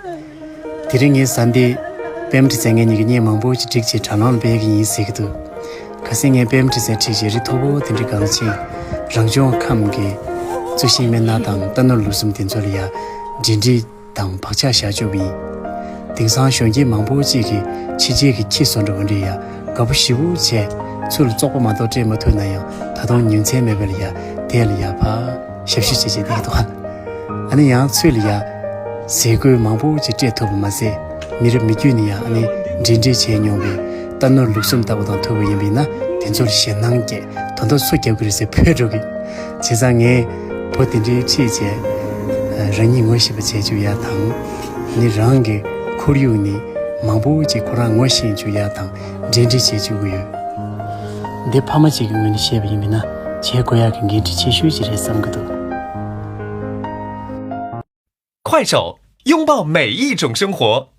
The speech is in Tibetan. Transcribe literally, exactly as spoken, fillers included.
དེ་རིང་ངའི་བཟའ་ཟླས་པད་མ་དྲི་ཟས་ངེད་གཉིས་ཀྱི་བརྙན་མང་པོ་ཞིག་བསྒྲིགས་བྱས་དྲ་ལམ་ལ་སྤེལ་གྱི་ཡིན་ཟེར་གྱི་འདུག་གལ་སྲིད་ངས་པད་མ་དྲི་ཟས་ཁྲིད་བྱས་རི་མཐོ་པོ་དེ་འདྲའི་སྒང་ཕྱིན། རང་བྱུང་ཁམས་ཀྱི་གཙུག་ཤིང་སྨན་སྣ་དང་རྟ་ནོར་ལུག་གསུམ་དེ་ཚོ་ལ་ཡ་འབྲེལ་འདྲིས་དང་བག་ཆགས་བཞག་བཅུག་པ་ཡིན། དེང་སང་གཞོན་སྐྱེས་མང་པོ་ཅིག་གིས་ཕྱི་རྒྱལ་གྱི་ཁྱི་བཟོ་འདྲ་བོ་འདྲ་ཡ་དགའ་པོ་ཞེ་པོ་བྱས། ཚུར་ལ་བཙོག་པ་མ་གཏོགས་སྤྲད་མ་ཐུབ་ན་ཡང་ད་དུང་ཉིན་མཚན་མེད་པར་ཡ་དེ་ལ་ཡ་ཕར་ཞབས་ཞུ་བྱེད་བྱེད་བསྡད་འདུག་ཨ་ནི་ཡང་ཚུར་ལ་ཡ་ཟས་གོས་མང་པོ་ཅིག་སྤྲད་ཐུབ་པ་མ་ཟད། མི་རབས་མི་རྒྱུད་ནས་ཡང་ཨ་ནི་འབྲེལ་འདྲིས་བྱས་མྱོང་བའི་རྟ་ནོར་ལུག་གསུམ་ལྟ་བུ་དང་ཐུག་པ་ཡིན་པས་ན། དེ་ཚོར་ཞེད་སྣང་སྐྱེས། ད་དུང་སུ་རྒྱབ་ཀྱི་རེད་ཟེར་བོས་འགྲོ་གི། བྱས་ཙང་ངས་བུ་དེ་འདྲའི་ཁྲིད་བྱས། རང་ཉིད་ངོ་ཤེས་པ་བྱེད་བཅུག་ཡ་དང་། ནི་རང་གི་ཁོར་ཡུག་ནི་མང་པོ་ཅིག་ཁོ་རང་ངོ་ཤེས་བཅུག་ཡ་དང་འབྲེལ་འདྲིས་བྱེད་བཅུག་གི་ཡོད། འདི་ཕ་མ་གཅིག་གི་ངོས་ནས་བཤད་པ་ཡིན་པས་ན་བྱེད་དགོས་ཡག་གི་འགན་འཁྲི་ཆེ་ཤོས་ཅིག་རེད་བསམ་གྱི་འདུག 快手，拥抱每一种生活。